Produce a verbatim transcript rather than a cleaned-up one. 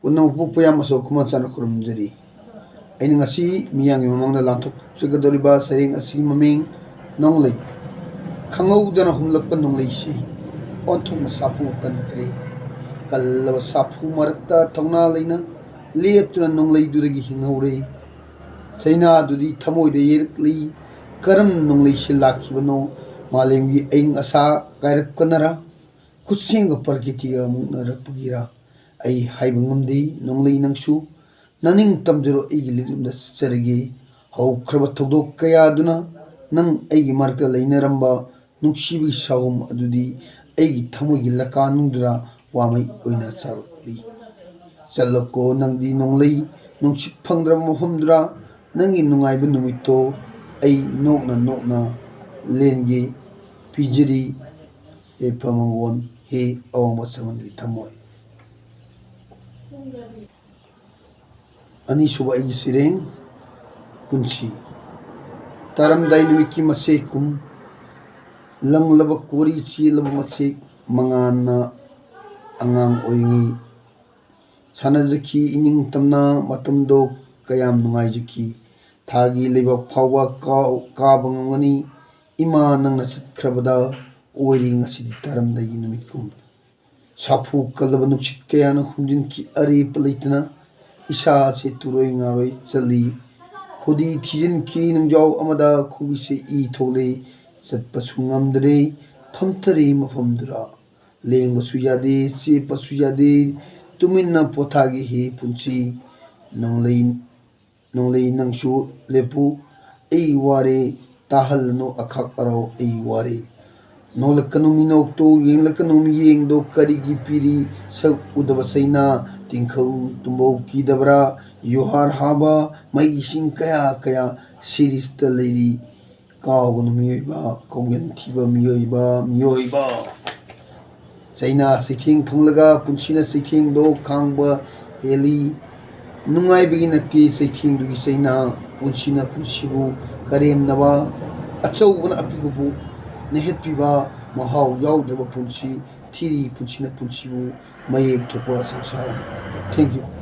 ꯄꯨꯝꯅꯃꯛꯄꯨ ꯄꯣꯌꯥꯝ ꯑꯁꯣꯛ ꯈꯨꯃꯟ ꯆꯥꯅ ꯈꯨꯔꯨꯝꯖꯔꯤ꯫ ꯑꯩꯅ ꯉꯁꯤ ꯃꯤꯌꯥꯝꯒꯤ ꯃꯃꯥꯡꯗ ꯂꯥꯟꯊꯣꯛꯆꯒꯗꯧꯔꯤꯕ ꯁꯩꯔꯦꯡ ꯑꯁꯤꯒꯤ ꯃꯃꯤꯡ ꯅꯣꯡꯂꯩ꯫ ꯈꯪꯍꯧꯗꯅ ꯍꯨꯝꯂꯛꯄ ꯅꯣꯡꯂꯩꯁꯤ ꯑꯣꯟꯊꯣꯛꯅ ꯁꯥꯐꯨ ꯀꯟꯈ꯭ꯔꯦ꯫ ꯀꯜꯂꯕ ꯁꯥꯐꯨ ꯃꯔꯛꯇ ꯊꯧꯅꯥ ꯂꯩꯅ ꯂꯦꯞꯇꯨꯅ ꯅꯣꯡꯂꯩꯗꯨꯗꯒꯤ ꯍꯤꯡꯍꯧꯔꯦ꯫ ꯆꯩꯅꯥꯗꯨꯗꯤ ꯊꯃꯣꯏꯗ ꯌꯩꯔꯛꯂꯤ꯫ ꯀꯔꯝꯅ ꯅꯣꯡꯂꯩꯁꯤ ꯂꯥꯛꯈꯤꯕꯅꯣ? ꯃꯥꯂꯦꯝꯒꯤ ꯑꯏꯪ ꯑꯁꯥ ꯀꯥꯏꯔꯛꯄꯅꯔꯥ? ꯈꯨꯠꯁꯦꯝꯒ ꯄ꯭ꯔꯀꯤꯇꯤꯒ ꯃꯨꯛꯅꯔꯛꯄꯒꯤꯔꯥ? ꯑꯩ ꯍꯥꯏꯕ ꯉꯝꯗꯦ꯫ ꯅꯣꯡꯂꯩ, ꯅꯪꯁꯨ ꯅꯅꯤꯡ ꯇꯝꯖꯔꯣ, ꯑꯩꯒꯤ ꯂꯤꯛꯂꯝꯗ ꯆꯠꯆꯔꯒꯦ꯫ ꯍꯧꯈ꯭ꯔꯕ ꯊꯧꯗꯣꯛ ꯀꯌꯥꯗꯨꯅ ꯅꯪ ꯑꯩꯒꯤ ꯃꯔꯛꯇ ꯂꯩꯅꯔꯝꯕ ꯅꯨꯡꯁꯤꯕꯒꯤ ꯁꯥꯍꯨꯝ ꯑꯗꯨꯗꯤ ꯑꯩꯒꯤ ꯊꯃꯣꯏꯒꯤ ꯂꯀꯥꯅꯨꯡꯗꯨꯗ ꯋꯥꯃꯩ ꯑꯣꯏꯅ ꯆꯥꯔꯛꯂꯤ꯫ ꯆꯠꯂꯣꯀꯣ ꯅꯪꯗꯤ ꯅꯣꯡꯂꯩ, ꯅꯨꯡꯁꯤꯠ ꯐꯪꯗ꯭ꯔꯕ ꯃꯐꯝꯗꯨꯗ ꯅꯪꯒꯤ ꯅꯨꯡꯉꯥꯏꯕ ꯅꯨꯃꯤꯠꯇꯣ ꯑꯩ ꯅꯣꯛꯅ ꯅꯣꯛꯅ ꯂꯦꯟꯒꯦ꯫ ꯄꯤꯖꯔꯤ ꯌꯥꯏꯐ ꯃꯉꯣꯟ, ꯍꯦ ꯑꯋꯥꯡꯕ ꯁꯃꯟꯒꯤ ꯊꯃꯣꯏ꯫ ꯑꯅꯤꯁꯨꯕ ꯑꯩꯒꯤ ꯁꯩꯔꯦꯡ, ꯄꯨꯟꯁꯤ꯫ ꯇꯥꯔꯝꯗꯥꯏ ꯅꯨꯃꯤꯠꯀꯤ ꯃꯁꯦꯛ ꯀꯨꯝ, ꯂꯪꯂꯕ ꯀꯣꯔꯤ ꯆꯦꯜꯂꯕ ꯃꯁꯦꯛ ꯃꯉꯥꯜꯅ ꯑꯉꯥꯡ ꯑꯣꯏꯔꯤꯉꯩ ꯁꯥꯟꯅꯖꯈꯤ, ꯏꯅꯤꯡ ꯇꯝꯅ ꯃꯇꯝꯗꯣ ꯀꯌꯥꯝ ꯅꯨꯡꯉꯥꯏꯖꯈꯤ꯫ ꯊꯥꯒꯤ ꯂꯩꯕꯥꯛ ꯐꯥꯎꯕ ꯀꯥꯎ-, ꯀꯥꯕ ꯉꯝꯒꯅꯤ꯫ ꯏꯃꯥ ꯅꯪꯅ ꯆꯠꯈ꯭ꯔꯕꯗ ꯑꯣꯏꯔꯤ ꯉꯁꯤꯗꯤ ꯇꯥꯔꯝꯗꯥꯏꯒꯤ ꯅꯨꯃꯤꯠꯀꯨꯝ꯫ ꯁꯥꯐꯨ ꯀꯜꯂꯕ ꯅꯨꯡꯁꯤꯠ ꯀꯌꯥꯅ ꯍꯨꯝꯖꯤꯟꯈꯤ, ꯑꯔꯦꯞꯄ ꯂꯩꯇꯅ ꯏꯁꯥ ꯑꯁꯤ ꯇꯨꯔꯣꯏ ꯉꯥꯔꯣꯏ ꯆꯠꯂꯤ꯫ ꯈꯨꯗꯤ ꯊꯤꯖꯤꯟꯈꯤ ꯅꯨꯡꯖꯥꯎ ꯑꯃꯗ, ꯈꯣꯡꯕꯤꯁꯦ ꯏ ꯊꯣꯛꯂꯦ, ꯆꯠꯄꯁꯨ ꯉꯝꯗ꯭ꯔꯦ, ꯐꯝꯊꯔꯦ ꯃꯐꯝꯗꯨꯗ꯫ ꯂꯦꯡꯕꯁꯨ ꯌꯥꯗꯦ, ꯆꯦꯞꯄꯁꯨ ꯌꯥꯗꯦ, ꯇꯨꯃꯤꯟꯅ ꯄꯣꯊꯥꯒꯦ ꯍꯦ ꯄꯨꯟꯁꯤ꯫ ꯅꯣꯡꯂꯩ, ꯅꯣꯡꯂꯩ ꯅꯪꯁꯨ ꯂꯦꯞꯄꯨ, ꯑꯩ ꯋꯥꯔꯦ, ꯇꯥꯍꯜꯂꯅꯨ ꯑꯈꯥꯛ ꯑꯔꯥꯎ, ꯑꯩ ꯋꯥꯔꯦ꯫ ꯅꯣꯛꯂꯛꯀꯅꯨ ꯃꯤꯅꯣꯛꯇꯣ, ꯌꯦꯡꯂꯛꯀꯅꯨ ꯃꯤꯌꯦꯡꯗꯣ, ꯀꯔꯤꯒꯤ ꯄꯤꯔꯤ ꯁꯛ ꯎꯗꯕ ꯆꯩꯅꯥ ꯇꯤꯡꯈꯪ ꯇꯨꯝꯕꯧ ꯀꯤꯗꯕ꯭ꯔꯥ? ꯌꯨꯍꯥꯔ ꯍꯥꯕ ꯃꯩ ꯏꯁꯤꯡ ꯀꯌꯥ ꯀꯌꯥ ꯁꯤꯔꯤꯁꯇ ꯂꯩꯔꯤ꯫ ꯀꯥꯎꯒꯅꯨ ꯃꯤꯑꯣꯏꯕ, ꯀꯥꯎꯖꯟ ꯊꯤꯕ ꯃꯤꯑꯣꯏꯕ, ꯃꯤꯑꯣꯏꯕ꯫ ꯆꯩꯅꯥ ꯆꯩꯊꯦꯡ ꯐꯪꯂꯒ ꯄꯨꯟꯁꯤꯅ ꯆꯩꯊꯦꯡꯗꯣ ꯈꯥꯡꯕ ꯍꯦꯜꯂꯤ꯫ ꯅꯨꯡꯉꯥꯏꯕꯒꯤ ꯅꯠꯇꯦ ꯆꯩꯊꯦꯡꯗꯨꯒꯤ ꯆꯩꯅꯥ, ꯄꯨꯟꯁꯤꯅ ꯄꯨꯟꯁꯤꯕꯨ ꯀꯔꯦꯝꯅꯕ, ꯑꯆꯧꯕꯅ ꯑꯄꯤꯛꯄꯕꯨ ꯅꯩꯍꯠꯄꯤꯕ, ꯃꯍꯥꯎ ꯌꯥꯎꯗ꯭ꯔꯕ ꯄꯨꯟꯁꯤ ꯊꯤꯔꯤ ꯄꯨꯟꯁꯤꯅ ꯄꯨꯟꯁꯤꯕꯨ ꯃꯌꯦꯛ ꯊꯣꯛꯄ ꯁꯪꯁꯥꯔ ꯑꯃ꯫ Thank you꯫